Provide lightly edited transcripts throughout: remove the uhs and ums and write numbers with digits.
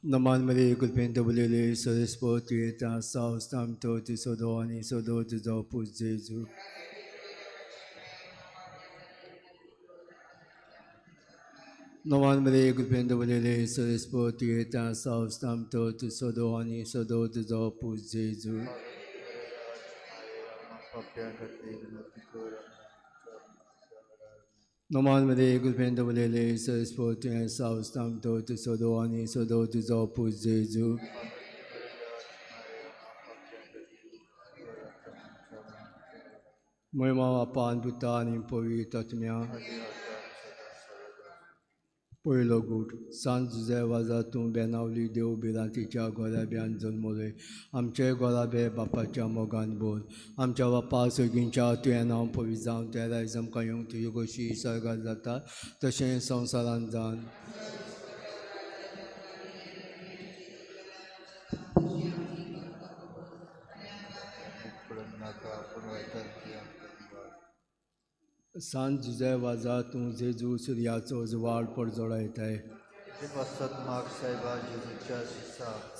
Naman Maria, कृपेन दबलेले सरस्वती येता सावस आमतो तुजो आनी सदो तुजो पूत जेजू. नमान मरिये, कृपेन दबलेले सरस्वती येता सावस आमतो तुजो आनी सदो तुजो पूत जेजू. नमान मरिये, कृपेन दबलेले सरस्वती सावस आमतो तुजो आनी सदो तुजो पूत जेजू. महिमा बापान पुता आनी पवित्र आत्म्या. पयलो गूट. सांत जुझे वाजा तूं बेनावली देव भिरांतीच्या गोराब्यान जल्मले. आमचे गोराबे बापाच्या मोगान बोल. आमच्या बापा सगळींच्या तुवें नांव पवित्र जावन तुवें रायज आमकां येवंक तुजी कशी सर्गात जाता तशें संवसारांत जावन. सांत जुझे वाजा तूं जेजू सुर्याचो उजवाड परजळायताय.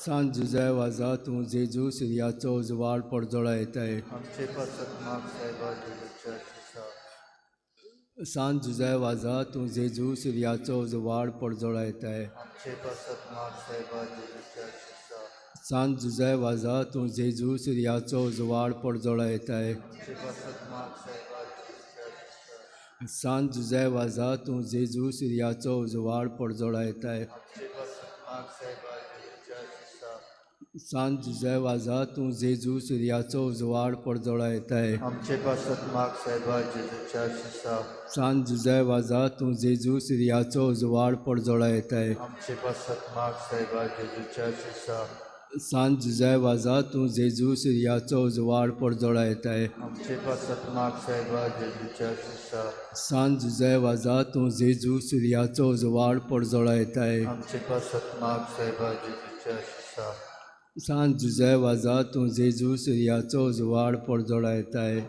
सांत जुझे वाजा तूं जेजू सुर्याचो उजवाड परजळायताय. सांत जुझे वाजा तूं जेजू सुर्याचो उजवाड परजळायताय. सांत जुझे वाजा तूं जेजू सुर्याचो उजवाड परजळायताय. सांत जुझे वाजा तूं जेजू सुर्याचो उजवाड परजळायताय. सांत जुझे वाजा तूं जेजू सुर्याचो उजवाड परजळायताय. सांत जुझे वाजा तूं जेजू सुर्याचो उजवाड परजळायताय. सांत जुझे वाजा तूं जेजू सुर्याचो उजवाड परजळायताय. सांत जुझे वाजा तूं जेजू सुर्याचो उजवाड परजळायताय. सांत जुझे वाजा तूं जेजू सुर्याचो उजवाड परजळायताय.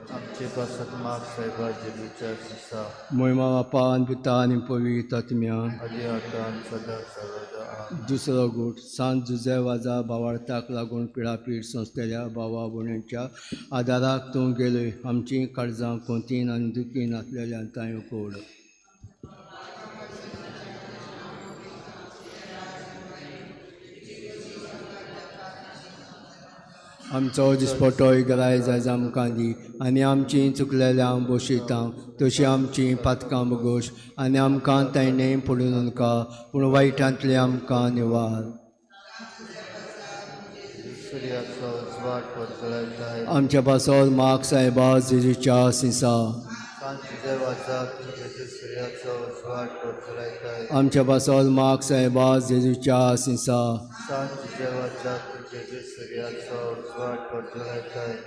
महिमा बापा आनी पुता आनी पवित्र आत्म्या. दुसरो गूट. सांत जुझे वाजा भावार्थाक लागून पिळापीळ संस्थेल्या भावा भयणींच्या आदाराक तूं गेलय. आमचीं काळजां कोंतीन आनी दुखीन आसलेल्यान तांय उकोड. आमचो दिसपटो गराय जायज आमकां दी आनी आमचीं चुकलेल्यां बोशितां तशीं आमचीं पातकां बोगोश आनी आमकां ताणें पडूं नाका पूण वायटांतलें आमकां निवार. आमच्या पासत माग सायबा जेजूच्या सिसा. आमच्या पासत माग सायबा जेजूच्या सिसा.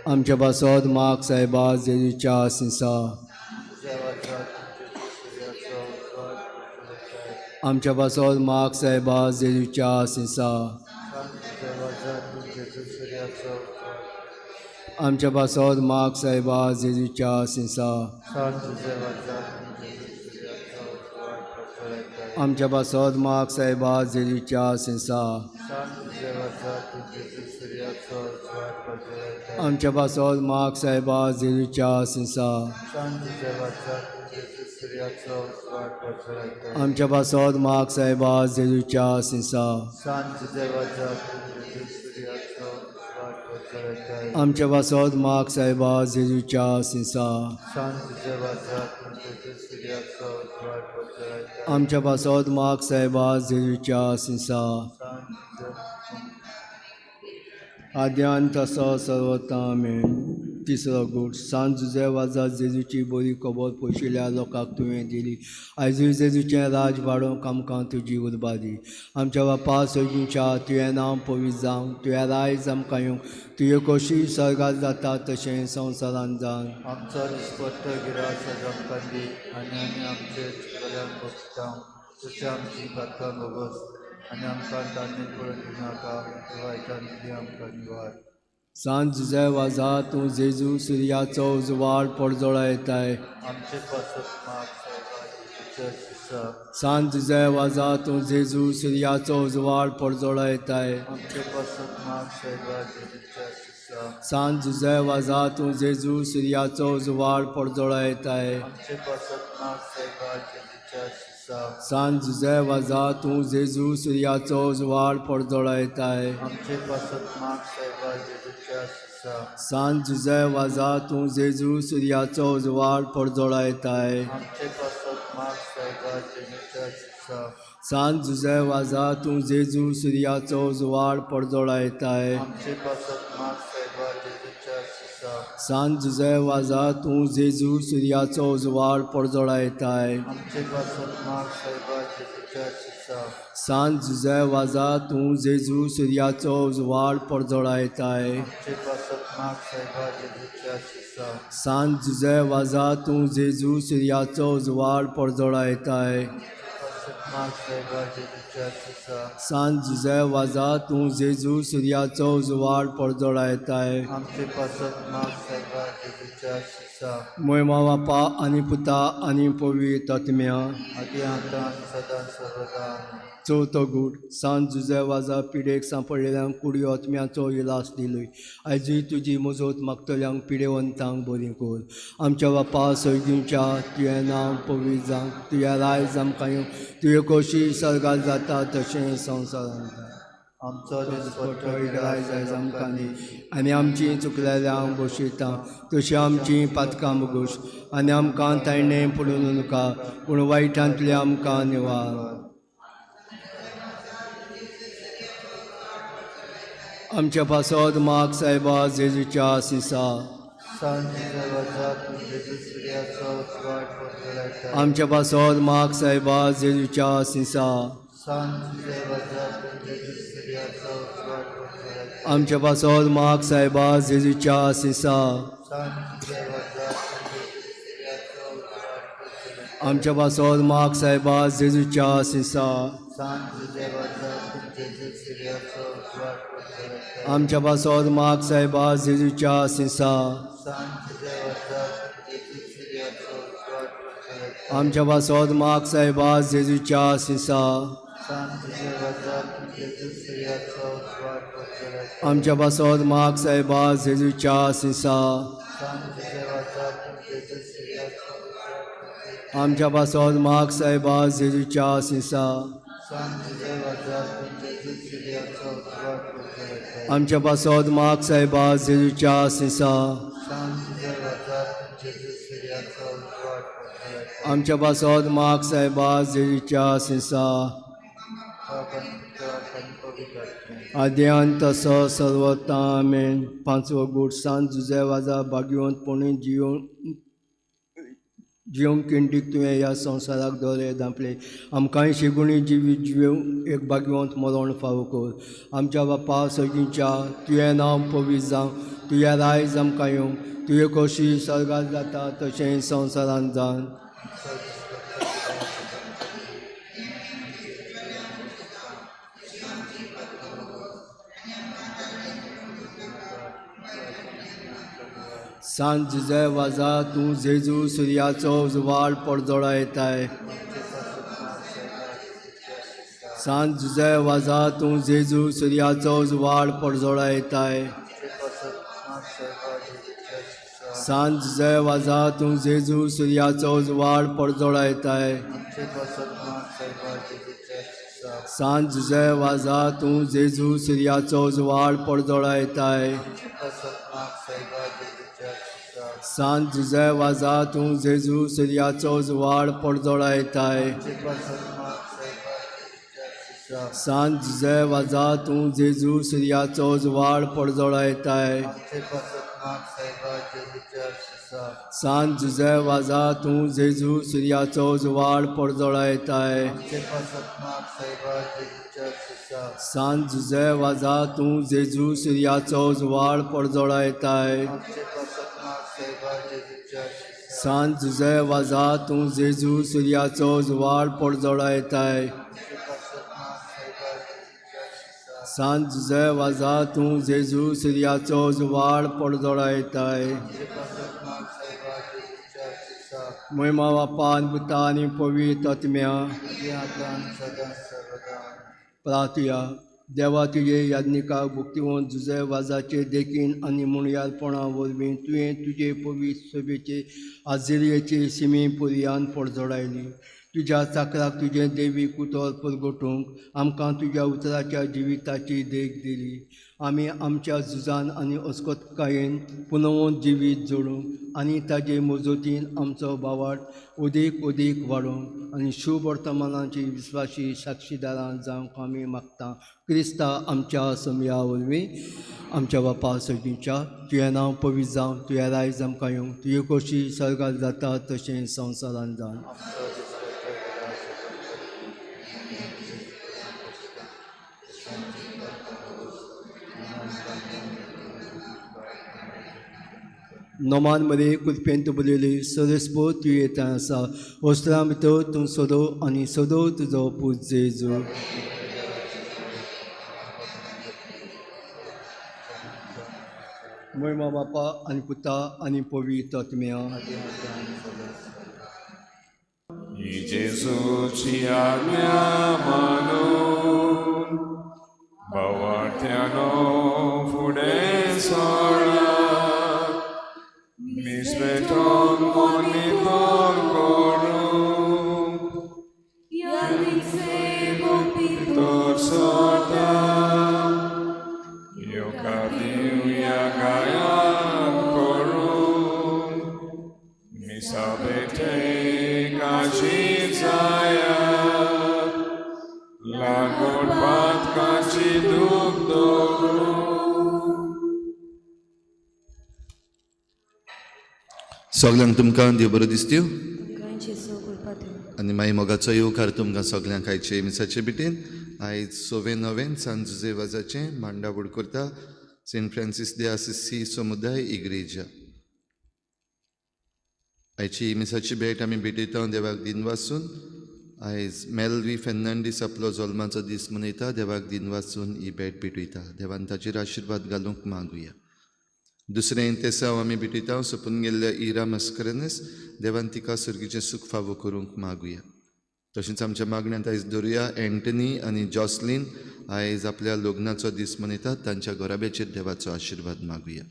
आमच्या पासत माग सायबा जेजूच्या सिसा. आमच्या पासत माग सायबा जेजूच्या सिसा. आमच्या पासत माग सायबा जेजूच्या सिसा. आमच्या पासत माग सायबा जेजूच्या सिसा. आमच्या पासत माग सायबा जेजूच्या सिसा. आमच्या पासत माग सायबा जेजूच्या सिसा. आमच्या पासत माग सायबा जेजूच्या सिसा. आमच्या पासत माग सायबा जेजूच्या सिसा. आद्यान तसो सर्वता आमेन. तिसरो गूट. सांत जुझे वाजा जेजूची बरी खबर पयशिल्ल्या लोकांक तुवें दिली. आयजूय जेजूचें राज वाडोवंक आमकां तुजी उर्बा दी. आमच्या बापा सगळींच्या तुवें नांव पवित्र जावं, तुवें रायज आमकां येवंक, तुजे कशी सर्गात जाता तशें संवसारांत जावन. आमचो दिसपट्टो गिरास आमकां दी आनी आमी आमचे चुकल्यांक बसता तशें आमची पातकां भोगोस आनी आमकां तांणी पडून दिनाका वायटांतली आमकां निवार. सांत जुझे वाजा तूं जेजू सुर्याचो उजवाड परजळायताय. आमचे पासत माग सायबा जेजूच्या शिसा। सांत जुझे वाजा तूं जेजू सुर्याचो उजवाड परजळयताय। आमचे पासत माग सायबा जेजूच्या शिसा। सांत जुझे वाजा तूं जेजू सुर्याचो उजवाड परजळयताय। आमचे पासत माग सायबा जेजूच्या शिसा। सांत जुझे वाजा तूं जेजू सुर्याचो उजवाड परजळयताय। आमचे पासत माग सायबा जेजूच्या शिसा। सांत जुझे वाजा तूं जेजू सुर्याचो उजवाड परजळयताय। आमचे पासत माग सायबा जेजूच्या शिसा। सांत जुझे वाजा तूं जेजू सुर्याचो उजवाड परजळयताय। आमचे पासत माग सायबा जेजूच्या शिसा। सांत जुझे वाजा तूं जेजू सुर्याचो उजवाड परजळयताय। आमचे पासत माग सायबा जेजूच्या शिसा। सांत जुझे वाजा तूं जेजू सुर्याचो उजवाड परजळयताय। आमचे पासत माग सायबा जेजूच्या शिसा। सांत जुझे वाजा तूं जेजू सुर्याचो उजवाड परजळयताय। माग सायबा जेजूच्या शिसा। सांत जुझे वाजा तूं जेजू सुर्याचो उजवाड परजळयताय। आमचे पासत माग सायबा जेजूच्या शिसा। मोयमा बापा आनी पुता आनी पवित्र आत्म्या। आदी आतां आनी सदां सर्वदा। चवथो गूट सांत जुझे वाजा पिडेक सांपडलेल्यांक कुडी आत्म्याचो इलास दिलोय। आयजूय तुजी मजत मागतल्यांक पिडेवंतांक बरी कर। आमच्या बापा सैगींच्या तुवें नांव पवित्र जावं, तुज्या रायज आमकां येवं, तुवें कशी सर्गात जाता तशें संवसारांत जाता। आमचो दिसपट्टो रायज आयज आमकां दी आनी आमची चुकलेल्यांक बसयता तशी आमची पातकां भोगोस आनी आमकां ताणें पडून नाका पूण वायटांतले आमकां निवार। आमच्या पासत माग सायबा जेजूच्या शिसा। सांत जुझे वाजा तूं जेजू सुर्याचो उजवाड परजळयताय। आमच्या पासत माग सायबा जेजूच्या शिसा। सांत जुझे वाजा तूं जेजू सुर्याचो उजवाड परजळयताय। आमच्या पासत माग सायबा जेजूच्या शिसा। सांत जुझे वाजा तूं जेजू सुर्याचो उजवाड परजळयताय। आमच्या पासत माग सायबा जेजूच्या शिसा। सांत जुझे वाजा तूं जेजू सुर्याचो उजवाड परजळयताय। आमच्या पासत माग सायबा जेजूच्या शिसा। सांत जुझे वाजा तूं जेजू सुर्याचो उजवाड परजळयताय। आमच्या पासत माग सायबा जेजूच्या शिसा। सांत जुझे वाजा तूं जेजू सुर्याचो उजवाड परजळयताय। आमच्या पासत माग सायबा जेजूच्या शिसा। सांत जुझे वाजा तूं जेजू सुर्याचो उजवाड परजळयताय। आमच्या पासत माग सायबा जेजूच्या शिसा। सांत जुझे वाजा तूं जेजू सुर्याचो उजवाड परजळयताय। आमच्या पासत माग सायबा जेजूच्या शिसा। सांत जुझे वाजा तूं जेजू सुर्याचो उजवाड परजळयताय। आमच्या पासत माग सायबा जेजूच्या शिसा। बाप आनी पुता आनी पवित्र आत्म्या। आद्यान तसो सर्वता आमेन। पांचवो गूट सांत जुझे वाजा भाग्यवंतपणी जिवंक किंडीक तुवें ह्या संवसाराक दोरे धांपले। आमकांय शेगुणी जिवीत जिवंक एक भाग्यवंत मरण फावो कर। आमच्या बापा सगळींच्या तुवें नांव पवित्र जावं, तुज्या रायज आमकां येवं, तुवें कशी सर्गात जाता तशें संवसारांत जावन। सांत जुझे वाजा तूं जेजू सुर्याचो उजवाड परजळयताय। सांत जुझे वाजा तूं जेजू सुर्याचो उजवाड परजळयताय। सांत जुझे वाजा तूं जेजू सुर्याचो उजवाड परजळयताय। सांत जुझे वाजा तूं जेजू सुर्याचो उजवाड परजळयताय। सांत जुझे वाजा तूं जेजू सुर्याचो उजवाड परजळयताय। सांत जुझे वाजा तूं जेजू सुर्याचो उजवाड परजळयताय। सांत जुझे वाजा तूं जेजू सुर्याचो उजवाड परजळयताय। सांत जुझे वाजा तूं जेजू सुर्याचो उजवाड परजळयताय। सांत जुझे वाजा तूं जेजू सुर्याचो उजवाड परजळयताय। सांत जुझे वाजा तूं जेजू सुर्याचो उजवाड परजळयताय। मोहिमा बापा आनी पुता आनी पवित्र आत्म्या. आदी आतां सदां सर्वदा. प्रार्थुया. देवा तुजे याज्ञिकाक भक्तिवंत जुजे वाजाचे देखीन आनी मुणयारपणा वरवीं तुवें तुजे पवित्र सभेचे आजिरयेचे सिमे पर्यान परजोडायली. तुज्या चाकराक तुजें देवी कुतोर परगटूंक आमकां तुज्या उतराच्या जिविताची देख दिली. आमी आमच्या झुजान आनी अस्कतकायेन पुनवंत जिवीत जोडूंक आनी ताजे मजतीन आमचो भावार्थ अदीक अदीक वाडोवंक आनी शुभ वर्तमानाची विस्वासी साक्षीदारां जावंक आमी मागता. क्रिस्ता आमच्या समया वरवीं. आमच्या बापा सगळींच्या तुजें नांव पवित्र जावं, तुजें रायज आमकां येवं, तुजे कशी सर्गार जाता तशें संवसारान जावन. नोमान मरे कृपेंत बरयली सरस्पत तूं येता आसा, वस्त्रां भितर तूं सदो आनी सदो तुजो पूत जेजू. मोहिमा बापा आनी पुता आनी पवित्र आत्म्या. जेजूची आज्ञा मानून भावार्थ्यानो फुडें सोडात, मिसपेटोन मोनितोर करूंक भितर सरता, येवकार दिवया गायन करूंक, मिसा भेटेक आशीर जायात, लागोड पातकाची दूख दवरूंक. सगल्यांक तुमकां देव बरो दिसत्यो आनी मागीर मोगाचो येवकार तुमकां सगल्यांक आयचे मिसाचे भेटेन. आयज 6 नोव्हेंबर सांत जुजे वाजाचें मांडावळ करता सेंट फ्रांसीस दे आसिसी समुदाय इग्रेजा. आयची मिसाची भेट आमी भेटयता देवाक दिनवासून. आयज मेलवी फेर्नांडीस आपलो जल्माचो दीस मनयता, देवाक दिनवासून ही भेट भेटयता. देवान ताचेर आशिर्वाद घालूंक मागुया. दुसरें तेसांव आमी भेटयता सोंपून गेल्ल्या इरा मस्करनस, देवान तिका सर्गीचें सूख फावो करूंक मागुया. तशेंच आमच्या मागण्यांत आयज धरुया एंटनी आनी जॉसलीन आयज आपल्या लग्नाचो दीस मनयतात, तांच्या घराब्याचेर देवाचो आशिर्वाद मागुया.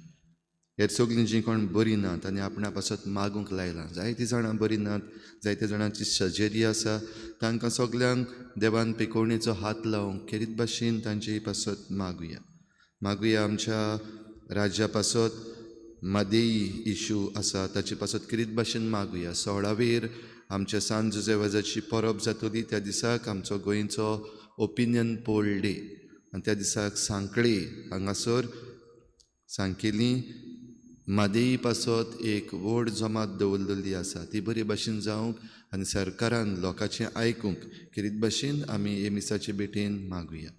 हेर सगळीं जीं कोण बरीं नात आनी आपणा पासत मागूंक लायलां, जायतीं जाणां बरीं नात, जायत्या जाणांची सर्जरी आसा, तांकां सगल्यांक देवान पिकोवणेचो हात लावंक खेरीत भाशेन तांचे पासत मागुया. मागुया आमच्या राज्या पासत मादेई इशू आसा ताचे पासत खेरीत भाशेन मागुया. 16वेर आमच्या सांत जुजे वाजाची परब जातली, त्या दिसाक आमचो गोंयचो ओपिनियन पोल डे आनी त्या दिसाक सांखळे हांगासर सांखेली मादेई पासत एक व्हड जमात दवरलेली आसा, ती बरे भाशेन जावंक आनी सरकारान लोकांचें आयकूंक खेरीत भाशेन आमी हे मिसाचे भेटेन मागुया.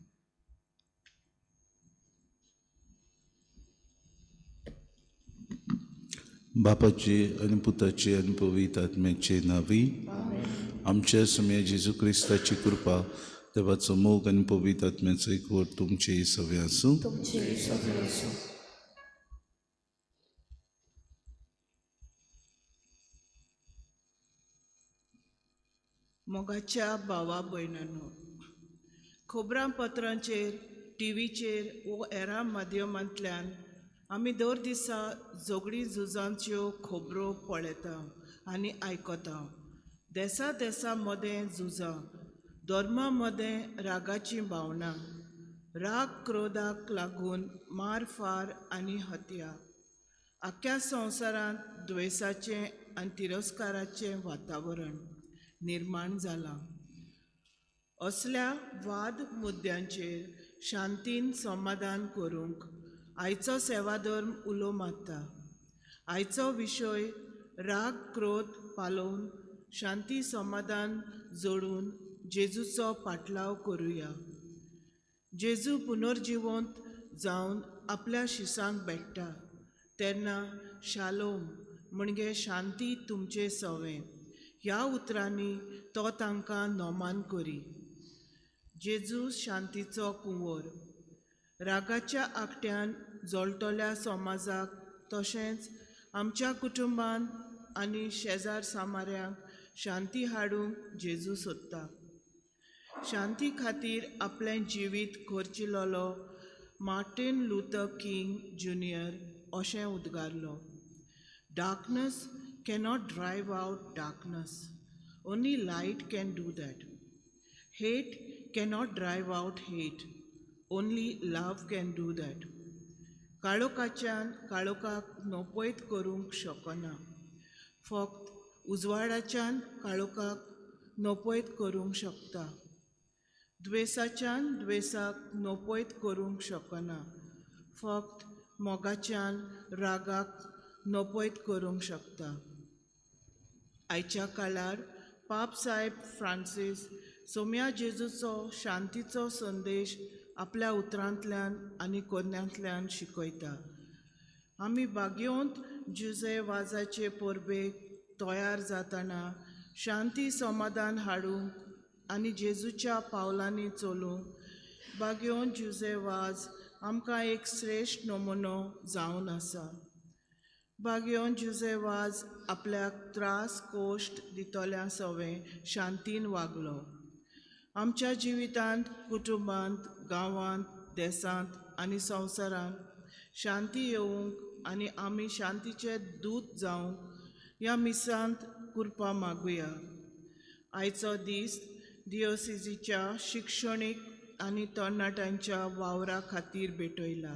बापाचे आनी पुताचे आनी पवित्र आत्म्याचे नांवी. आमच्या सुम्या जेजू क्रिस्ताची कृपा, देवाचो मोग आनी पवित्र आत्म्याचो एकवट तुमचे सगळे आसूं. मोगाच्या भावा भयणांनो, खबरांपत्रांचेर, टिवीचेर वो हेरां माध्यमांतल्यान आमी दर दिसा झगडीं झुजांच्यो खबरो पळयता आनी आयकता. देसा देसा मदें झुजां, धर्मा मदें रागाचीं भावनां, राग क्रोधाक लागून मारफार आनी हत्या, आख्ख्या संवसारांत द्वेसाचें आनी तिरस्काराचें वातावरण निर्माण जालां. असल्या वाद मुद्द्यांचेर शांतीन समाधान करूंक आयचो सेवाधर्म उलो मारता. आयचो विशय राग क्रोध पालोवन शांती समाधान जोडून जेजूचो पाटलाव करुया. जेजू पुनर्जिवंत जावन आपल्या शिसांक भेट्टा तेन्ना शालोम म्हणजे शांती तुमचे सवें ह्या उतरांनी तो तांकां नोमान करी. जेजू शांतीचो कुंवर. रागाच्या आकट्यान जळटल्या समाजाक तशेंच आमच्या कुटुंबान आनी शेजार सामाऱ्यांक शांती हाडूंक जेजू सोदता. शांती खातीर आपलें जिवीत खर्चिलोलो मार्टीन लुथर किंग ज्युनियर अशें उद्गारलो, darkness cannot drive out darkness, only light can do that. Hate cannot drive out hate, only love can do that. काळोखाच्यान काळोखाक नपयत करूंक शकना, फक्त उजवाडाच्यान काळोखाक नपयत करूंक शकता. द्वेसाच्यान द्वेसाक नपयत करूंक शकना, फक्त मोगाच्यान रागाक नपयत करूंक शकता. आयच्या काळार पाप साहेब फ्रांसीस सोम्या जेजूचो शांतीचो संदेश आपल्या उतरांतल्यान आनी कोन्यांतल्यान शिकयता. आमी बागयोंत जुजे वाजाचे परबेक तयार जातना शांती समाधान हाडूंक आनी जेजूच्या पावलांनी चलूंक बागयोंत जुजे वाज आमकां एक श्रेश्ठ नमुनो जावन आसा. बागयोन जुजे वाज आपल्याक त्रास कोश्ट दितल्या सवें शांतीन वागलो. आमच्या जिवितांत, कुटुंबांत, गांवांत, देसांत आनी संवसारांत शांती येवंक आनी आमी शांतीचे दूत जावंक ह्या मिसांत कृपा मागुया. आयचो दीस दियोसिजीच्या शिक्षणीक आनी तरणाट्यांच्या वावरा खातीर भेटयला.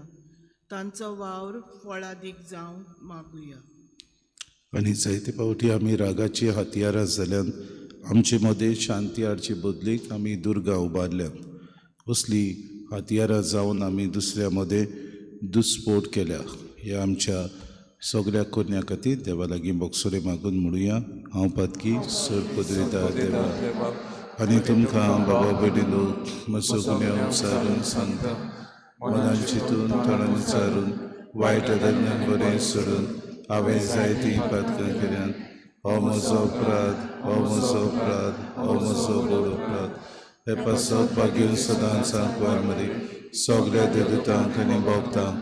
तांचो वावर फळादीक जावंक मागुया. आनी जायते फावटी आमी रागाची हत्यारां जाल्यान आमचे मदें शांती हाडचे बदलेक आमी दुर्गां उबारल्यात. असली हत्यारां जावन आमी दुसऱ्या मदें दुस्पोट केल्या. ह्या आमच्या सगळ्या कोन्या खातीर देवा लागीं बोगसोरे मागून म्हणुया, हांव पातकी सर पदवेता देवा आनी तुमकां बाबा भयणीनो म्हजो गुन्यांव विचारून सांगता. मनान चिंतून तोंडान विचारून वायट अदज्ञान बरें सोडून हांवें जायतीं पातकां केल्यात. हो म्हजो अपराध, हो म्हजो अपराध, हो म्हजो व्हड अपराध. हे पासत भाग्य सदांच सांकवार मदीं सगळ्या देवतांक आनी भोगतांक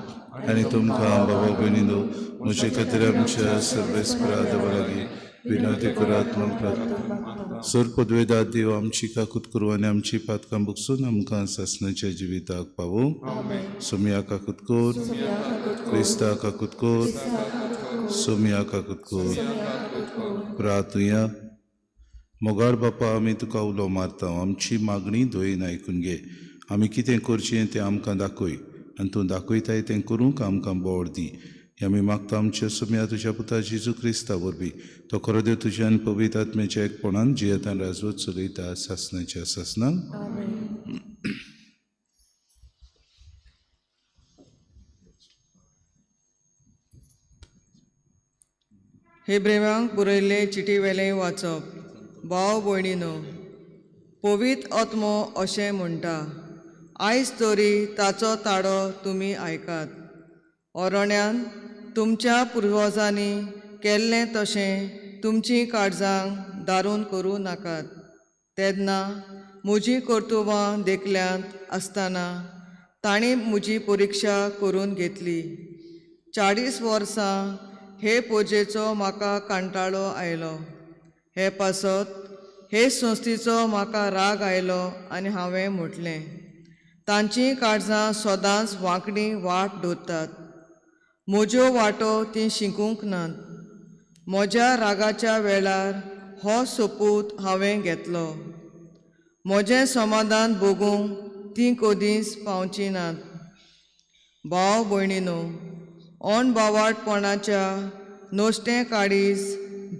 आनी तुमकां बाबा भयणीनो म्हजे खातीर आमच्या सर्वेस्परा देवा लागीं विनवती करात म्हूण प्रार्थना. सर पदवेदार देव आमची काकूत करूं आनी आमची पातकां बगसून आमकां सासणाच्या जिविताक पावोवं. सोमया काकूत कर, क्रिस्ता काकूत कर, सोमया काकूत कर. प्रार्थुया. मोगाळ बापा, आमी तुका उलो मारता, आमची मागणी दोयेन आयकून घे. आमी कितें करचें तें आमकां दाखय आनी तूं दाखयताय तें करूंक आमकां बोड दी. हें आमी मागता आमच्या सोम्या तुज्या पुता जेजू क्रिस्ता वरवीं. तो खरो देव तुज्या आनी पवित्र आत्म्याच्या एकपणान जियेतान राजवत चलयता सासणाच्या सासणाक. हेब्रेवांक बरयल्ले चिटी वेलें वाचप. भाव भयणीनो, पवित्र आत्मो अशें म्हणटा, आयज तरी ताचो ताळो तुमी आयकात. ओरण्यान तुमच्या पुर्वजांनी केल्लें तशें तुमचीं काळजां दारून करूं नाकात. तेन्ना म्हजीं कर्तुबां देखल्यांत आसतना तांणी म्हजी परिक्षा करून घेतली. 40 वर्सां हे पोजेचो म्हाका कांटाळो आयलो. हे पासत हे संस्थेचो म्हाका राग आयलो आनी हांवें म्हटलें, तांचीं काळजां सदांच वांकडी वाट दवरतात, म्हज्यो वाटो तीं शिकूंक नात. म्हज्या रागाच्या वेळार हो सोपूत हांवें घेतलो, म्हजें समाधान भोगूंक तीं कदींच पावचीं नात. भाव भयणीनो, अणबावाटपणाच्या नश्टें काळीज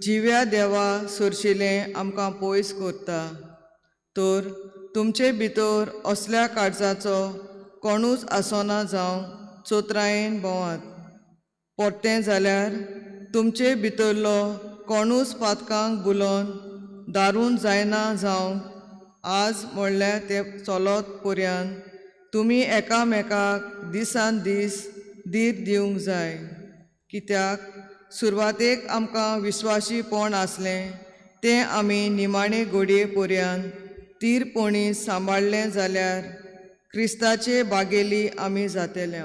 जिव्या देवा सरशिलें आमकां पयस करता. तर तुमचे भितर असल्या काळजाचो कोणूच आसना जावं चोत्रायेन भोंवात. परतें जाल्यार तुमचे भितरलो कोणूच पातकांक बुलोवन दारून जायना जावंक आज म्हणल्यार ते चलत पर्यंत तुमी एकामेकाक दिसान दीस धीर दिवंक जाय. कित्याक सुरवातेक आमकां विस्वाशीपण आसलें तें आमी निमाणे घडये पर्यंत तीरपणी सांबाळ्ळें जाल्यार क्रिस्ताचे बागेली आमी जातले.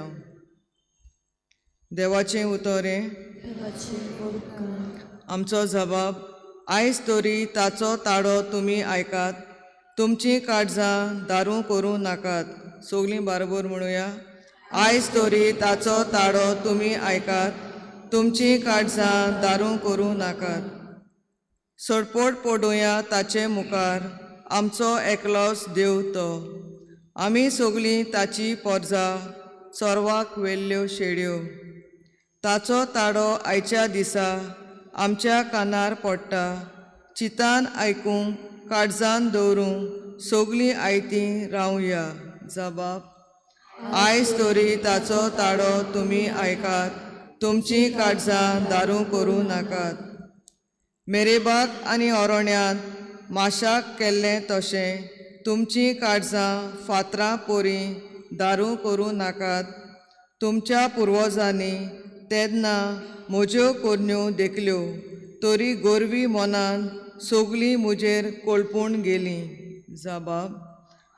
देवाचें उतर हें. आमचो जबाब, आयज तरी ताचो ताळो तुमी आयकात, तुमचीं काळजां दारूं करूं नाकात. सगलीं बारोबर म्हणुया, आयज तरी ताचो ताळो तुमी आयकात, तुमचीं काळजां दारूं करूं नाकात. सोडपोट पडुया ताचे मुखार, आमचो एकलोच देव तो. आमी सगलीं ताची पोरजा, चोरवाक व्हेल्ल्यो शेड्यो. ताचो ताळो आयच्या दिसा आमच्या कानार पडटा. चिंतान आयकूंक, काळजान दवरूंक सगलीं आयतीं रावया. जबाब, आयज तरी ताचो ताळो तुमी आयकात, तुमचीं काळजां दारूं करूं नाकात. मेरेबाक आनी ओरोण्यांत माशाक केल्लें तशें तुमचीं काळजां फातरां पोरीं दारूं करूं नाकात. तुमच्या पुर्वजांनी तेन्ना म्हज्यो कोरण्यो देखल्यो, तरी गोरवी मनान सगलीं म्हजेर कोळपूण गेलीं. जबाब,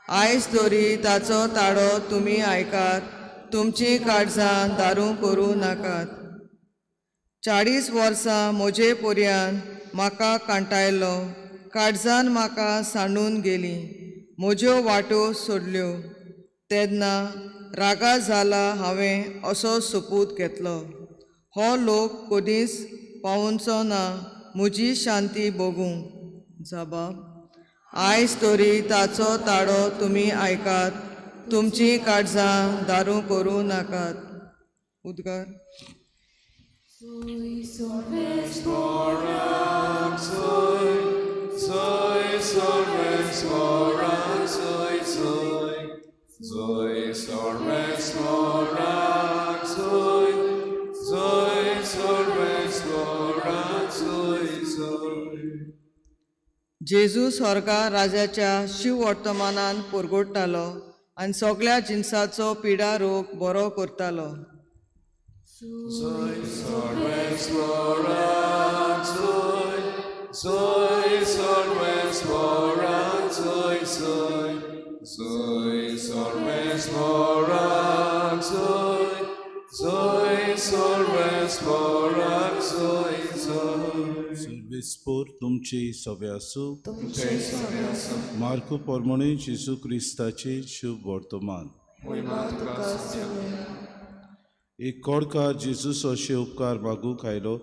आयज तरी ताचो ताळो तुमी आयकात, तुमचीं काळजां दारूं करूं नाकात. 40 वर्सां म्हजे पोरयान म्हाका कांटायलो, काळजान म्हाका सांडून गेली, म्हज्यो वाटो सोडल्यो. तेन्ना रागा जाला हांवें असो सोपूत घेतलो, हो लोक कदींच पावोवचो ना म्हजी शांती भोगूंक. जबाब, आयज तरी ताचो ताळो तुमी आयकात, तुमचीं काळजां दारूं करूं नाकात. उद्गार. जेजू स्वर्गा राजाच्या शिव वर्तमानान परगोडटालो आनी सगळ्या जिनसाचो पिडा रोग बरो करतालो. सर्वेस्पोर तुमचे सवे आसूं. मार्कू पोरमोणे जेजू क्रिस्ताचे शुभ वर्तमान. एक कोडकार जेजूस अशे उपकार मागूंक आयलो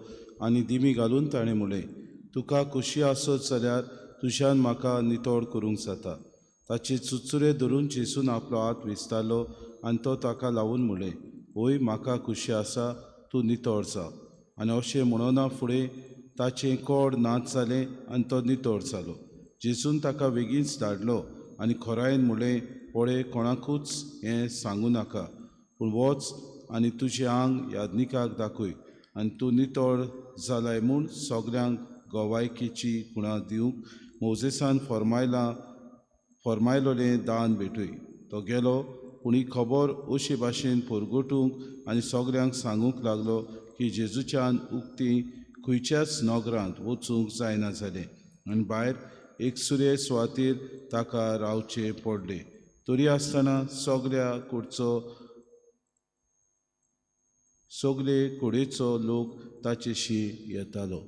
आनी दिमी घालून ताणें म्हणलें, तुका खुशी आसत जाल्यार तुज्यान म्हाका नितळ करूंक जाता. ताचे चुचुरे धरून जेजून आपलो हात विस्तारलो आनी तो ताका लावून म्हणलें, वय म्हाका खुशी आसा, तूं नितळ जा. आनी अशें म्हणना फुडें ताचें कोड नाच जालें आनी तो नितळ जालो. जेजून ताका बेगीनच धाडलो आनी खोरायन म्हणलें, पळय कोणाकूच हें सांगूं नाका, पूण वच आनी तुजें आंग याज्ञिकाक दाखय आनी तूं नितळ जालाय म्हूण सगल्यांक गवायकीची खुणा दिवंक मोजेसान फॉर्मायलोलें दान भेटय. तो गेलो, पूण ही खबर अशे भाशेन परगटूंक आनी सगल्यांक सांगूंक लागलो की जेजूच्यान उक्ती खंयच्याच नगरांत वचूंक जायना जालें आनी भायर एकसुरे सुवातेर ताका रावचें पडलें. तरी आसतना सगळे कुडेचो लोक ताचेशी येतालो.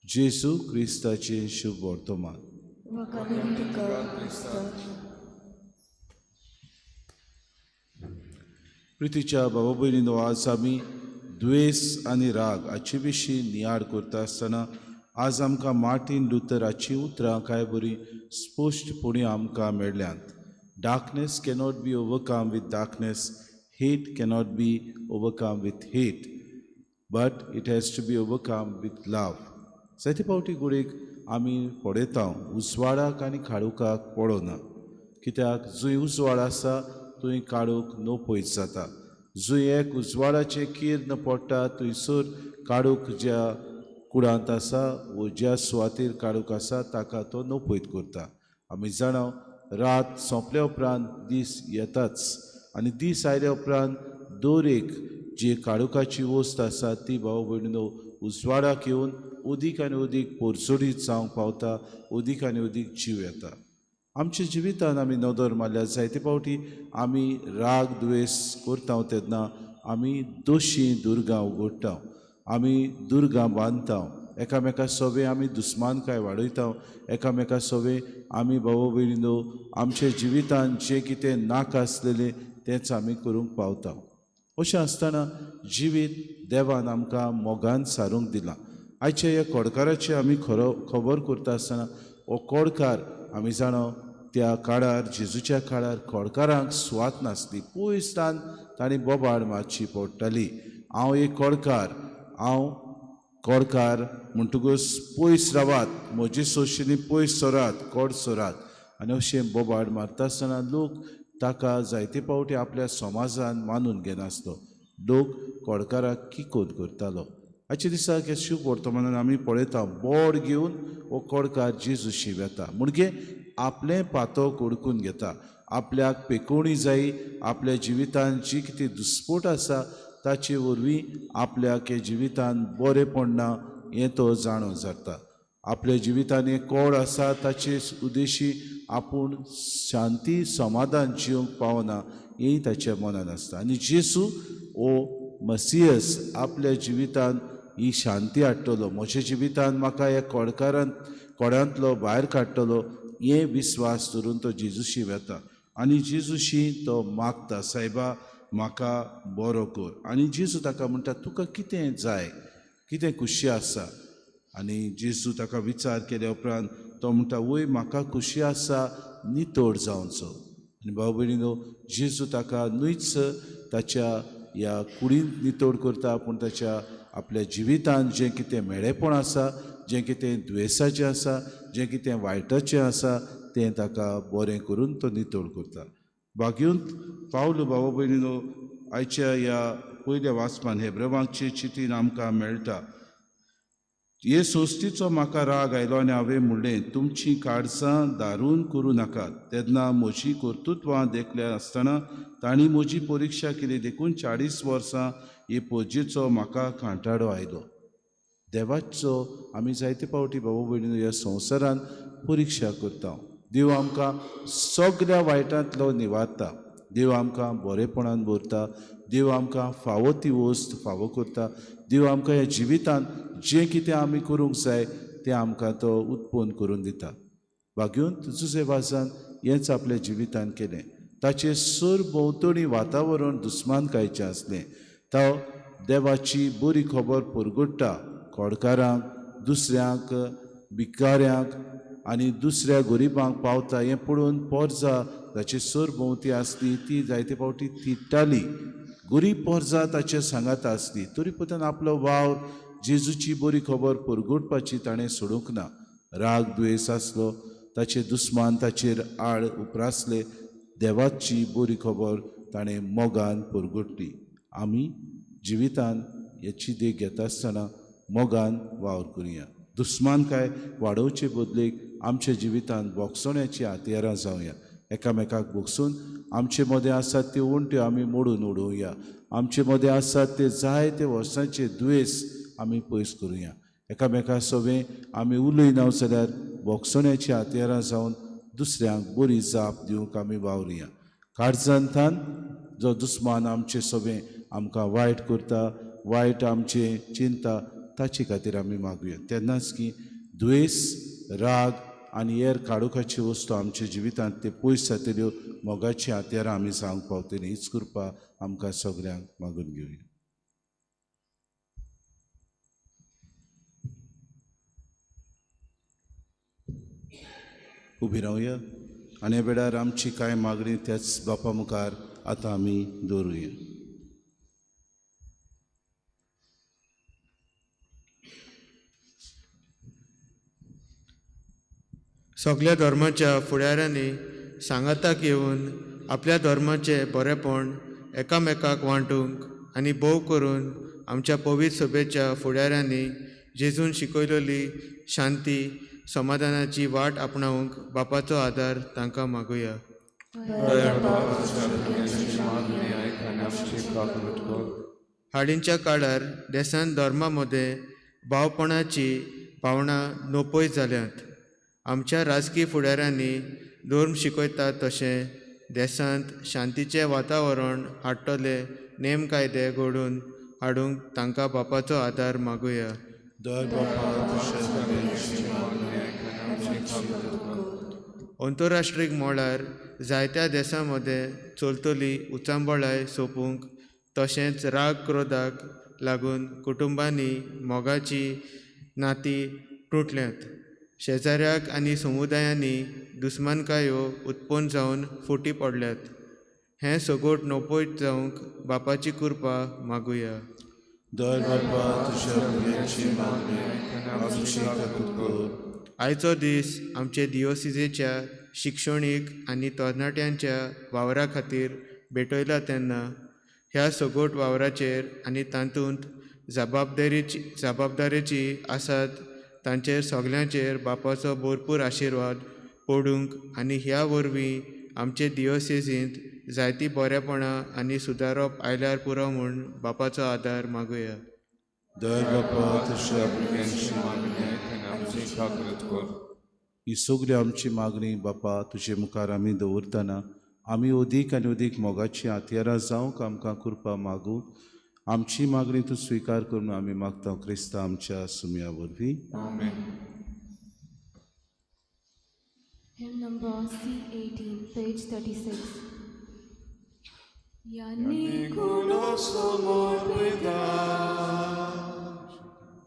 जेजू क्रिस्ताचें शुभ वर्तमान. प्रितीच्या बाबा भयणीनो, आज आमी द्वेस आनी राग हाचे विशीं नियाळ करता आसतना आज आमकां मार्टीन लुथर हाचीं उतरां कांय बरीं स्पश्टपणी आमकां मेळ्ळ्यांत. Darkness cannot be overcome with darkness, hate cannot be overcome with hate, but it has to be overcome with love. जायते फावटी घडयेक आमी पळयता उजवाडाक आनी काळोखाक पळोवना, कित्याक जंय उजवाड आसा थंय काळोख नो पयस जाता. जंय एक उजवाडाचें किर्ण पडटा थंयसर काळोख ज्या कुडांत आसा वो ज्या सुवातेर काळोख आसा ताका तो नो पयत करता. आमी जाणा रात सोंपल्या उपरांत दीस येताच आनी दीस आयल्या उपरांत दर एक जी काळोखाची वस्त आसा ती भाव भयणीनो उजवाडाक येवन अदीक आनी अदीक पोरचोडीत जावंक पावता, अदीक आनी अदीक जीव येता. आमच्या जिवितान आमी नदर मारल्यार जायते फावटी आमी राग द्वेस करता तेन्ना आमी दोशी दुर्गां उगडटा. आमी दुर्गां बांदता, एकामेका सोबे आमी दुस्मानकाय वाडयता, एकामेका सोबे आमी भाव भयणीनो आमच्या जिवितान जें कितें नाका आसलेलें तेंच आमी करूंक पावता. अशें आसतना जिवीत देवान आमकां मोगान सारूंक दिलां. आयच्या ह्या कोडकाराची आमी खरो खबर करता आसतना हो कोडकार आमी जाणा त्या काळार जेजूच्या काळार कोडकारांक सुवात नासली. पयसतान तांणी बोबाड मातशी पडटाली, हांव एक कोडकार, हांव कोडकार म्हणटकूच पयस रावात, म्हजे सोशेनी पयस सरात, कोड सरात. आनी अशें बोबाड मारता आसतना लोक ताका जायते फावटी आपल्या समाजान मानून घेनासलो. लोक कोडकाराक किकोत करतालो. आयच्या दिसाक ह्या शुभ वर्तमानान आमी पळयता बोड घेवन हो कोडकार जेजूशी वेता, म्हणजे आपलें पातक ओडकून घेता, आपल्याक पेकोवणी जाय, आपल्या जिवितान जी कितें दुस्पोट आसा ताचे वरवीं आपल्याक हे जिवितान बरें ना हें तो जाणो जाता. आपल्या जिवितान हें कोड आसा ताचे उद्देशी आपूण शांती समाधान जिवंक पावना हेंय ताच्या मनान आसता. आनी जेजू हो मसियस आपल्या जिवितान ही शांती हाडटलो, म्हज्या जिवितान म्हाका ह्या कोडकारान कोडांतलो भायर काडटलो हें विस्वास धरून तो जेजूशी वेता आनी जेजूशी तो मागता, सायबा म्हाका बरो कर. आनी जेजू ताका म्हणटा, तुका कितें जाय, कितें खुशी आसा? आनी जेजू ताका विचार केल्या उपरांत तो म्हणटा, वय म्हाका खुशी आसा नितळ जावचो. आनी भाव भयणीनो, जेजू ताका न्हयच ताच्या ह्या कुडींत नितळ करता, पूण ताच्या आपल्या जिवितान जें कितें मेळेपण आसा, जें कितें दुयेंसाचें आसा, जें कितें वायटाचें आसा तें ताका बरें करून तो नितळ करता. भाग्यूंत पावलो भाव भयणीनो, आयच्या ह्या पयल्या वाचपान हेब्रेवांचे चितीन आमकां मेळटा, हे सोस्तीचो म्हाका राग आयलो आनी हांवें म्हणलें, तुमचीं काळजां दारून करूं नाकात. तेन्ना म्हजी कर्तृत्वां देखल्या आसतना तांणी म्हजी परिक्षा केली, देखून 40 वर्सां हे पोजेचो म्हाका कांटाळो आयलो. देवाचो आमी जायते फावटी भाव भयणीनो ह्या संवसारान परिक्षा करता. देव आमकां सगळ्या वायटांतलो निवारता, देव आमकां बरेपणान भरता, देव आमकां फावो ती वस्त फावो करता, देव आमकां ह्या जिवितान जें कितें आमी करूंक जाय तें आमकां तो उत्पन्न करून दिता. भाग्यूंत जुजे वाजान हेंच आपल्या जिवितान केलें. ताचें सरभोंवतणी वातावरण दुस्मानकायचें आसलें. तो देवाची बरी खबर परगट्टा कोडकारांक, दुसऱ्यांक, भिकाऱ्यांक आनी दुसऱ्या गरिबांक पावता हें पळोवन पोरजा ताची सरभोंवती आसली ती जायते फावटी तिट्टाली. गरीब पोरजा ताचे सांगाता आसली तरी पुतान आपलो वावर जेजूची बरी खबर परगटपाची ताणें सोडूंक ना. राग दुयेंस आसलो, ताचे दुस्मान ताचेर आड उप्रासले, देवाची बरी खबर ताणें मोगान परगटली. आमी जिवितान हेची देख घेता आसतना मोगान वावर करुया. दुस्मानकाय वाडोवचे बदलेक आमच्या जिवितान बोगसण्याची हत्यारां जावया. एकामेकाक बोगसून आमचे मदें आसात त्यो वण्ट्यो आमी मोडून उडोवया. आमचे मदें आसात ते जायते वर्सांचे दुयेंस आमी पयस करुया. एकामेका सोबें आमी उलयना जाल्यार बोगसण्याची हत्यारां जावन दुसऱ्यांक बरी जाप दिवंक आमी वावरुया. काळजांतान जो दुस्मान आमचे सोबें आमकां वायट करता, वायट आमचें चिंता, ताचे खातीर आमी मागुया. तेन्नाच की दुयेंस, राग आनी हेर काळोखाची वस्तू आमच्या जिवितांत ते पयस जातल्यो, मोगाची हत्यारां आमी जावंक पावतलीं. हीच कृपा आमकां सगळ्यांक मागून घेवया. उबी रावया आनी वेळार आमची कांय मागणी त्याच बापा मुखार आतां आमी दवरुया. सगळ्या धर्माच्या फुडाऱ्यांनी सांगाताक येवन आपल्या धर्माचें बरेपण एकामेकाक वांटूंक आनी भोव करून आमच्या पवित्र सभेच्या फुडाऱ्यांनी जेजून शिकयलेली शांती समाधानाची वाट आपणावंक बापाचो आदार तांकां मागुया. हालींच्या काळार देशांत धर्मा मदें भावपणाची भावनां नोपय जाल्यात. आमच्या राजकीय फुडाऱ्यांनी धर्म शिकयतात तशें देशांत शांतीचें वातावरण हाडटले नेम कायदे घडून हाडूंक तांकां बापाचो आदार मागुया. अंतरराष्ट्रीय मळार जायत्या देशां मदें चलतली उचांबळाय सोंपूंक तशेंच राग क्रोधाक लागून कुटुंबांनी मोगाची नातीं तुटल्यांत. शेजाऱ्याक आनी समुदायांनी दुस्मानकायो उत्पन्न जावन फुटी पडल्यात. हें सगोट नपयत जावंक बापाची कृपा मागुया. आयचो दीस आमचे दियोसिजेच्या शिक्षणीक आनी तरणाट्यांच्या वावरा खातीर भेटयला तेन्ना ह्या सगोट वावराचेर आनी तातूंत जबाबदारेची आसात तांचेर सगल्यांचेर बापाचो भरपूर आशिर्वाद पडूंक आनी ह्या वरवीं आमचे दियोसेजींत जायतीं बरेपणां आनी सुदारप आयल्यार पुरो म्हूण बापाचो आदार मागुया. ही सगळी आमची मागणी बापा तुजे मुखार आमी दवरतना आमी अदीक आनी अदीक मोगाची हत्यारां जावंक आमकां कृपा मागूं. आमची मागणी तूं स्विकार करून आमी मागता क्रिस्ता आमच्या सुम्या वरवीं. Hymn number C18, page 36.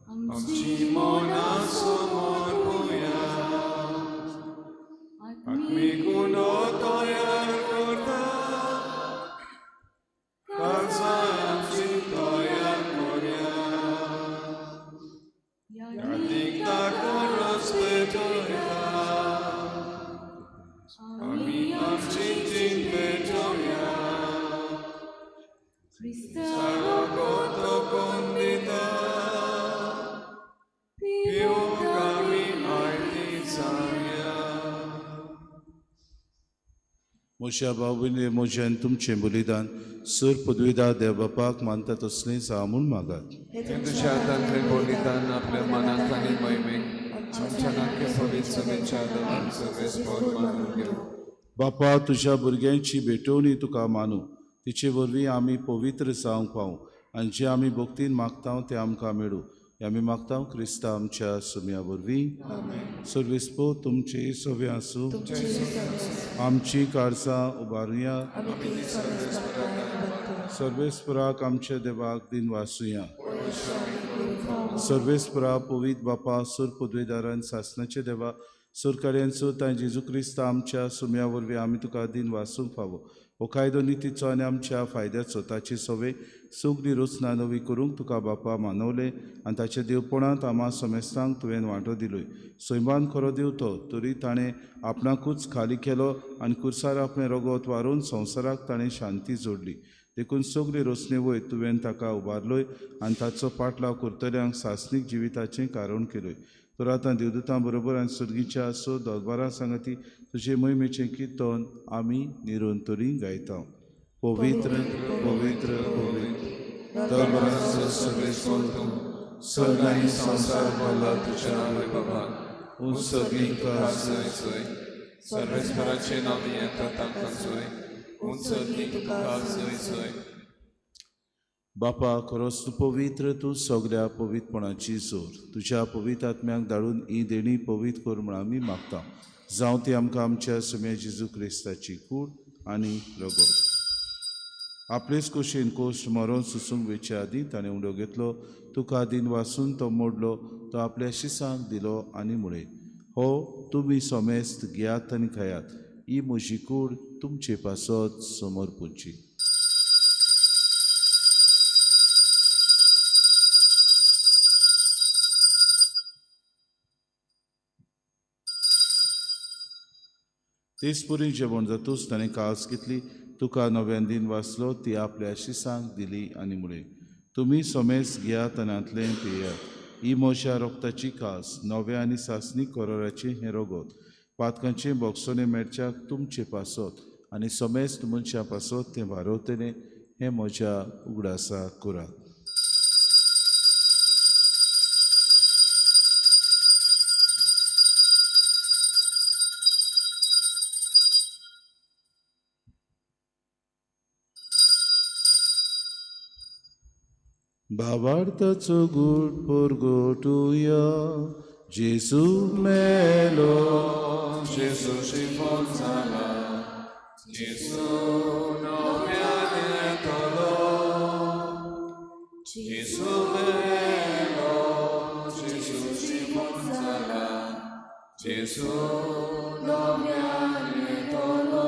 आमची मनां समोर पोया आत्मीक उलो तयार करता काळजां आमची तयार करया यादीक रस पेटोवया आमी आमची जीण पेटोवया सारो कोण दिता पिवंक आमी आयती जावया. म्हज्या भाव-भयणी म्हजें आनी तुमचें बलिदान सर पदवीदार देव बापाक मानता तसलें जावं म्हूण मागात. तुज्या हातांतलें बलिदान आपल्या मनाक आनी महिमेक आमच्या नाक्य पवित्र सभेच्या आदारान सर्वेस्पर मानून घेवं. बापा तुज्या भुरग्यांची भेटवणी तुका मानू, तिचे वरवीं आमी पवित्र जावंक पावूं आनी जें आमी भक्तीन मागता तें आमकां मेळूं. हें आमी मागता क्रिस्ता आमच्या सुम्या वरवीं. सर्वेस्पर तुमचे सगळे आसूं. आमची काळजां उबारुया. सर्वेस्पराक आमच्या देवाक दिन वासुया. सर्वेस्परा पवित्र बापा सुर पदवेदारान सासनाचे देवा सरकार्यांचो तांणी जेजू क्रिस्ता आमच्या सुम्या वरवीं आमी तुका दिन वासूंक फावो. हो कायदो नितीचो आनी आमच्या फायद्याचो ताची सवे सगळी रचना नवी करूंक तुका बापा मानवलें आनी ताच्या देवपणांत आमा समेस्तांक तुवें वांटो दिलोय. सैमान खरो देव तो तरी ताणें आपणाकूच खाली केलो आनी कुर्सार आपलें रगत वारोवन संवसाराक ताणें शांती जोडली. देखून सगळी रचने वयर तुवें ताका उबारलोय आनी ताचो पाटलाव करतल्यांक सासणीक जिविताचें कारण केलोय. तर आतां देवदूतां बरोबर आनी सर्गीच्या सो दरबारा सांगाती तुजे महिमेचें किर्तन आमी निरंतरी गायता. पवित्र पवित्र पवित्र दरबाराचो सर्वेस्पर तूं स्वर्ग आनी संवसार भरला तुज्या वैभवान. उंच तुका जय जय. सर्वेस्पराचें नांव येता तांकां जय. उंच तुका जय जय. बापा खरोच तूं पवित्र, तूं सगळ्या पवित्रपणाची जोर. तुज्या पवित्र आत्म्याक धाडून ही देणी पवित्र कर म्हूण आमी मागता. जावं ती आमकां आमच्या सुम्या जेजू क्रिस्ताची कूड आनी रगत. आपलेच कुशीन कोश मरोन सुसूंक वेचे आदीं ताणें उडो घेतलो, तुका दिन वासून तो मोडलो, तो आपल्या शिसांक दिलो आनी म्हळें, हो तुमी समेस्त घेयात आनी खायात, ही म्हजी कूड तुमचे पासत समर्पूची. तेच पुरी जेवण जातूच ताणें कास घेतली, तुका नव्यान दिन वाचलो, ती आपल्या शिसांक दिली आनी म्हळें, तुमी समेस्त घेयात आनी हांतलें पियात, ही म्हज्या रोगताची कास, नव्या आनी सासणीक कराराचें हें रगत, पातकांचें बोगसणें मेळच्याक तुमचे पासत आनी समेस्त मनशां पासत तें वारवतलें, हें म्हज्या उगडासा करात. भावार्थाचो गूट परगटुया. जेजू मेलो, जेजू जिवोन जाला, जेजू नव्यान येतलो. जेजू मेलो, जेजू जिवोन जाला, जेजू नव्यान येतलो.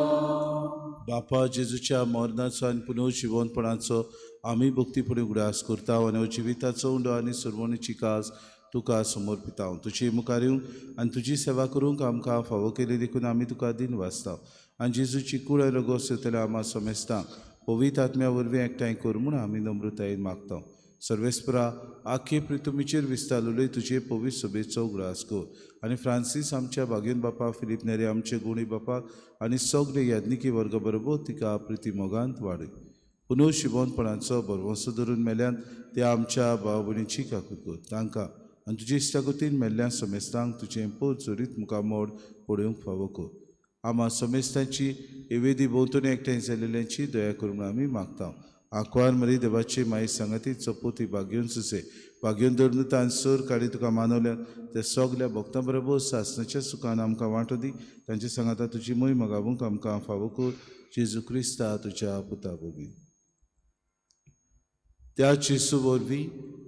बापा, जेजूच्या मरणाचो आनी पुनर्जिवनपणाचो आमी भक्तीपणी उगडास करता आनी हो जिविताचो उंडो आनी सुरवणीची कास तुका समर्पिता. तुजी मुखार येवंक आनी तुजी सेवा करूंक आमकां फावो केली देखून आमी तुका दिन वाचता. आनी जेजूची कूड आनी रगत सोयतल्या आमा समेस्तांक पवित्र आत्म्या वरवीं एकठांय कर म्हूण आमी नम्रतायेन मागता. सर्वेस्परा, आख्खे पृथ्वीचेर विस्तारलेले तुजे पवित्र सभेचो उगडास कर आनी फ्रांसीस आमच्या भागेन बापा, फिलीप नेरे आमचे गुणी बापाक आनी सगळे याज्ञिकी वर्ग बरोबर तिका प्रिती मोगांत वाडय. पुनर्शिवनपणाचो भरवंसो धरून मेल्यान त्या आमच्या भाव भयणीची काकूत कर. तांकां आनी तुजे इश्टागतीन मेल्ल्या समेस्तांक तुजें पोट चोरीत मुखामोड पळोवंक फावो कर. आमा समेस्तांची एवेदी भोंवतणी एकठांय जाल्ल्यांची दया करूं म्हूण आमी मागता. आंकवार मरी देवाची माई सांगाती चपोती भाग्योन सुसे भाग्योन धरून तान सोर काडी तुका मानवल्या त्या सगल्या भक्तां बरोबर सासणाच्या सुखान आमकां वांटो दी. तांचे सांगाता तुजी मोय मगावूंक आमकां फावो कर. जेजू क्रिस्ता तुज्या पुता वरवीं. त्या जेजू वरवीं,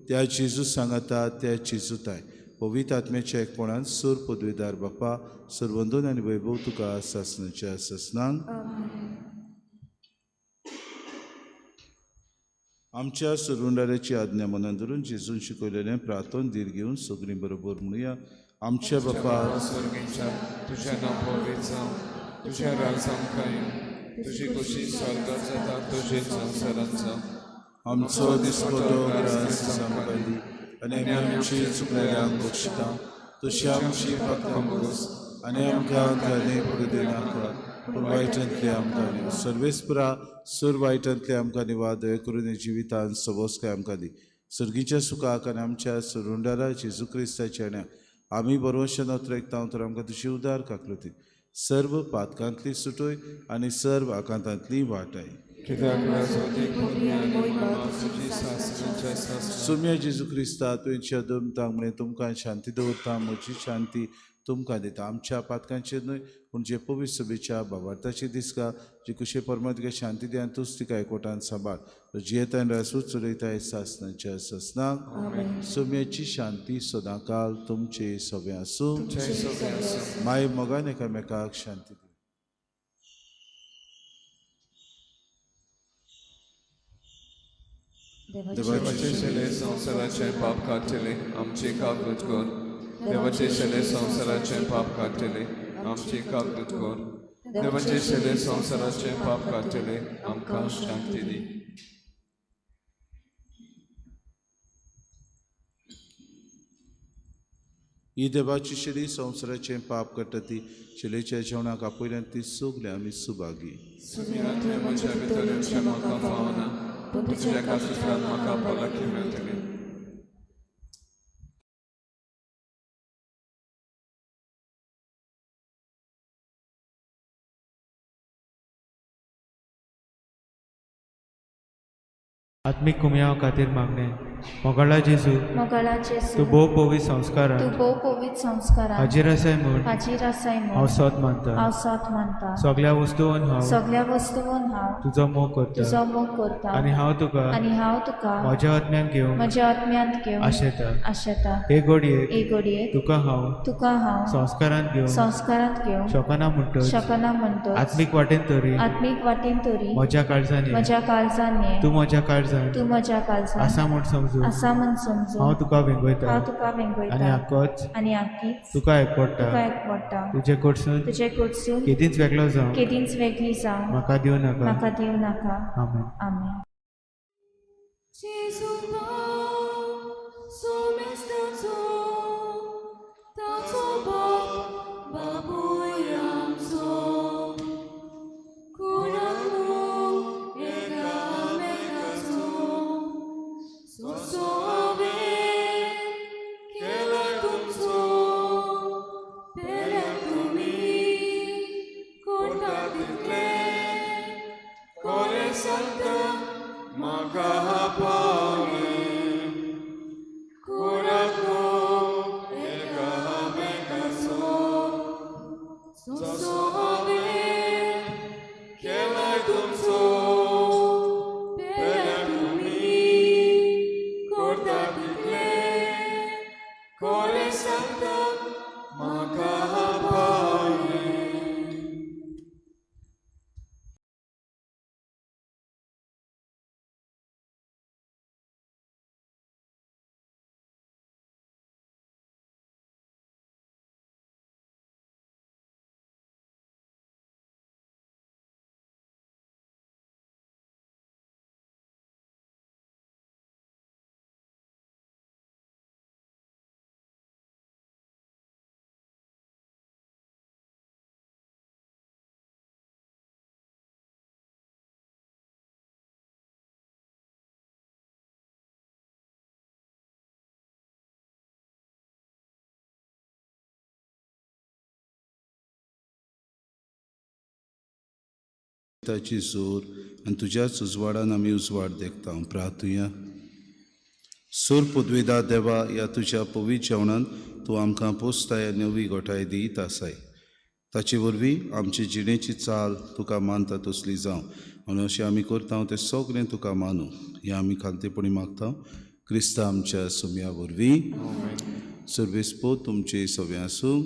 त्या जेजू सांगाता, त्या जेजू ताय पवित्र आत्म्याच्या एकपणान सूर पदवीदार बापा, सरवंदन आनी वैभव तुका सासणाच्या सासणांक. आमच्या सुरुंडाऱ्याची आज्ञा मनान धरून जेजून शिकयलेलें प्रार्थन धीर घेवन सगळीं बरोबर म्हणुया. आमच्या बापा स्वर्गीच्या, तुझ्या नांव पवित्र जावं, तुझ्या राज आमकां येवं, तुजी खोशी स्वर्गात जाता तशीच संवसारांत जावं. आमचो दिसपटो ग्रास आमकां दी आनी आमी आमची चुकलेल्यांक बक्षिता तशी आमची पात्रां भोगस आनी आमकां ताणे पडूं दिनाका पूण वायटांतले आमकां न्ही. सर्वेस्परा, सर वायटांतले आमकां निवा दया करून जिवितान सबस्काय आमकां दी. सर्गीच्या सुखाक आनी आमच्या सरुंडारा जेजू क्रिस्ताच्या न्या आमी बरोवशे नोत्र एकता तर आमकां तुजी उदार काकलती सर्व पातकांतली सुटोय आनी सर्व आकांतांतली वाटाय. सुम्या जेजू क्रिस्ता तुवें दमतांक म्हळें तुमकां शांती दवरता, म्हजी शांती तुमकां दिता. आमच्या पातकांचेर न्हय पूण जे पवित्र सभेच्या भावार्थाची दिसका जी कुशे परमात तुका शांती दी आनी तूच तिका एकवटान सांबाळ. जियेतान रासूच चलयताय सासणाच्या सासणाक. सुम्याची शांती सदांकाल तुमचे सगळें आसूं. माय मोगान एकामेकाक शांती दी. देवाचे शेले संवसाराचें पाप काडटले आमची काकूत कर. देवाचे शेले संवसाराचें पाप काडटले आमची काकूत कर. देवाचे शेले संवसाराचें पाप काडटले आमकां शांती दी. ही देवाची शेली संवसाराचें पाप काडटा ती शेलेच्या जेवणाक आपयल्यान ती सगळीं आमी सुभागी. म्हज्या भितर येवचें म्हाका फावना पूण तुज्या एका सुत्रान म्हाका भलायकी मेळटली. आत्मीक कुमयाव खातीर मागणें. मोगाळा जेजू, मोगाळा जेजू, तूं भोव पवित्र संस्कारान, तूं भोव पवित्र संस्कारान हाजीर आसाय म्हूण, हाजीर आसाय म्हूण हांव सोद मानता, हांव सोद मानता. सगळ्या वस्तून हांव, सगळ्या वस्तून हांव तुजो मोग करता, तुजो मोग करता. आनी हांव तुका, आनी हांव तुका म्हज्या आत्म्यान घेवन, म्हज्या आत्म्यांत घेवन आशेता, आशेता. हे घडयेक, हे घडयेक तुका हांव, तुका हांव संस्कारांत घेवन, संस्कारांत घेवन शकना म्हणटच, शकना म्हणटच आत्मीक वाटेन तरी, आत्मीक वाटेन तरी म्हज्या काळजान, म्हज्या काळजान तूं म्हज्या काळजान, तूं म्हज्या काळजान आसा म्हूण समजून, आसा म्हूण समजून हांव तुका वेंगयता, हांव तुका वेंगयता. आनी आकोच, आनी आकीच तुका एकवडटा, तुका एकवडटा. तुजे कडसून, तुजे कडसून केदींच वेगळो जावं, केदींच वेगळी जावं म्हाका दिवं नाका, म्हाका दिवं नाका. आमेन. आमेन. Santa, Magapane. तुमचो पेल्यार तुमी करता तितलें खरें सांगता म्हाका पावलें. ताची जोर आनी तुज्याच उजवाडान आमी उजवाड देखता. प्रार्थुया. सोर पुदवेदा देवा, ह्या तुज्या पवित्र जेवणान तूं आमकां पोसताय आनी नवी गोठाय दीत आसाय. ताचे वरवीं आमचे जिणेची चाल तुका मानता तसली जावं आनी अशें आमी करता तें सगळें तुका मानूं. हें आमी खालतेपणी मागता क्रिस्ता आमच्या सुम्या वरवीं. सर्वेस्पोत तुमचे सवे आसूं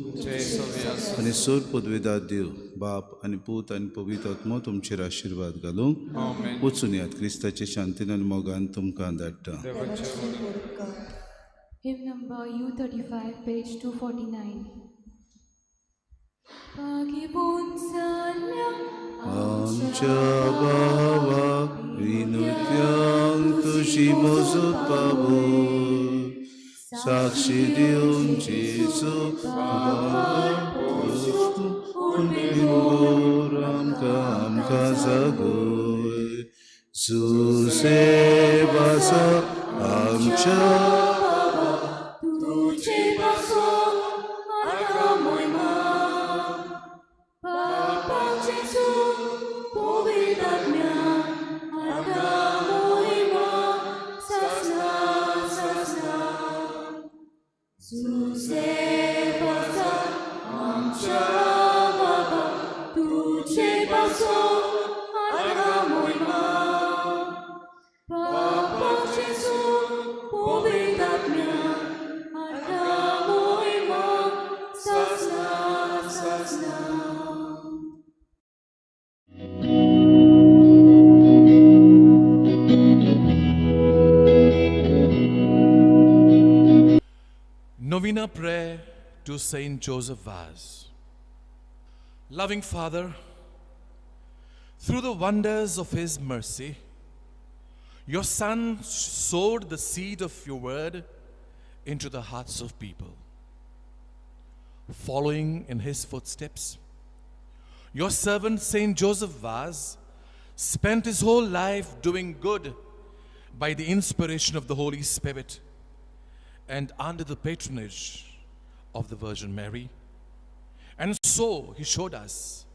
आनी सोर पदवेदार देव बाप आनी पूत आनी पवित्र आत्मो तुमचेर आशिर्वाद घालूंक. वचून यात क्रिस्ताचे शांतीन आनी मोगान तुमकां धाडटा. Hymn number U35, page 249. आमच्या भावा विनुत्यांक तुजी मजत पावो, साक्षी दिवन जेजू आमकां आमकां जागय. सुसेवासा आमच्या Novena prayer to Saint Joseph Vaz. Loving Father, through the wonders of His mercy, your Son sowed the seed of your word into the hearts of people. Following in his footsteps, your servant Saint Joseph Vaz spent his whole life doing good by the inspiration of the Holy Spirit and under the patronage of the Virgin Mary. And so he showed us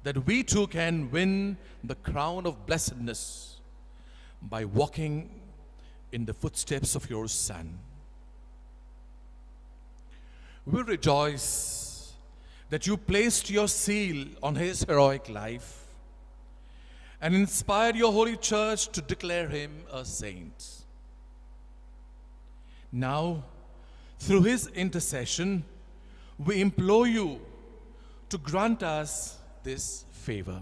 that we too can win the crown of blessedness by walking in the footsteps of your Son. We rejoice that you placed your seal on his heroic life and inspired your holy church to declare him a saint. Now, through his intercession, we implore you to grant us this favor.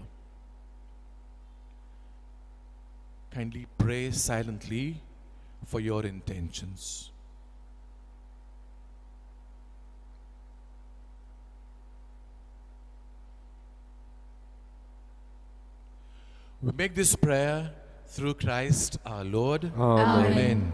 Kindly pray silently for your intentions. We make this prayer through Christ our Lord. Amen. Amen.